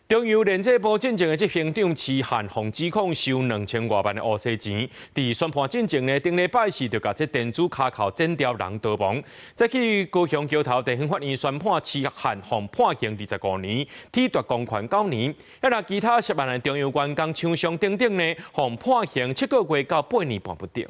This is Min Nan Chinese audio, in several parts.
中油煉製部進前的執行長徐漢予指控收2000外萬的烏色錢，佇宣判進前呢，頂禮拜四就共這電子跤釦剪掉人逃亡。再去高雄橋頭地方法院宣判徐漢予判刑25年，褫奪公權9年。啊，若其他涉案的中油員工廠商等等呢，予判刑7個月到8年半不等。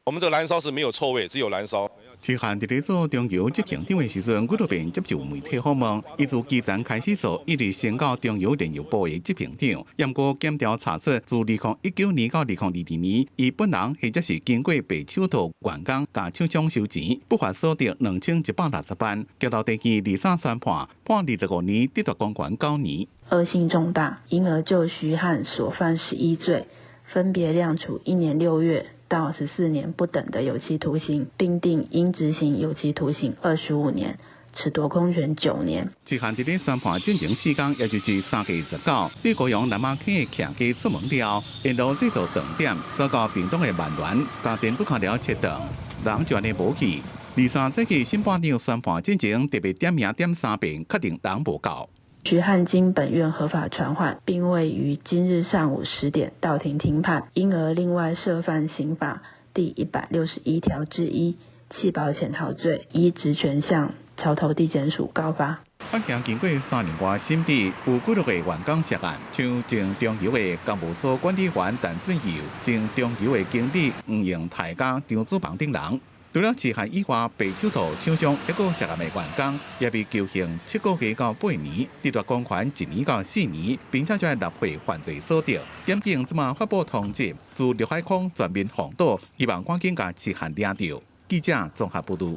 我們這個燃燒是沒有臭味，只有燃燒。徐漢佇咧做中油執行長的時陣，幾多遍接受媒體訪問。伊自基層開始做，一直升到中油煉油部的執行長。毋過檢調查出，自2019年到2022年，伊本人或者是經過白手套員工共廠商收錢，不法所得2160萬。橋頭地院二三宣判，判25年，褫奪公權9年。惡性重大，因而就徐漢所犯11罪，分別量處1年6月到14年不等的有期徒刑，並定應執行有期徒刑25年，褫奪公權9年。徐漢佇咧宣判進前4工，也就是3月29，佇高雄南馬坑的徛家出門了，沿路製造斷點，走到屏東的萬巒，共電子跤鐐切斷，人就按呢無去。二三早起審判長宣判進前特別點名點三遍，確定人無到。徐漢經本院合法傳喚，並未於今日上午10點到庭聽判，因而另外涉犯刑法第161條之一棄保潛逃罪，依職權向橋頭地檢署告發。案件經過3年外審理，有幾多個員工涉案，像前中油的工務組管理員陳俊佑、前中油的經理黃榮泰佮張子鵬等人。除了徐漢以外，白手套廠商一個涉案的員工，也被求刑7個月到8年，褫奪公權1年到4年，並且將納稅犯罪所得。檢警這馬發布通緝，自陸海空全面封堵，希望趕緊共徐漢抓著。記者綜合報導。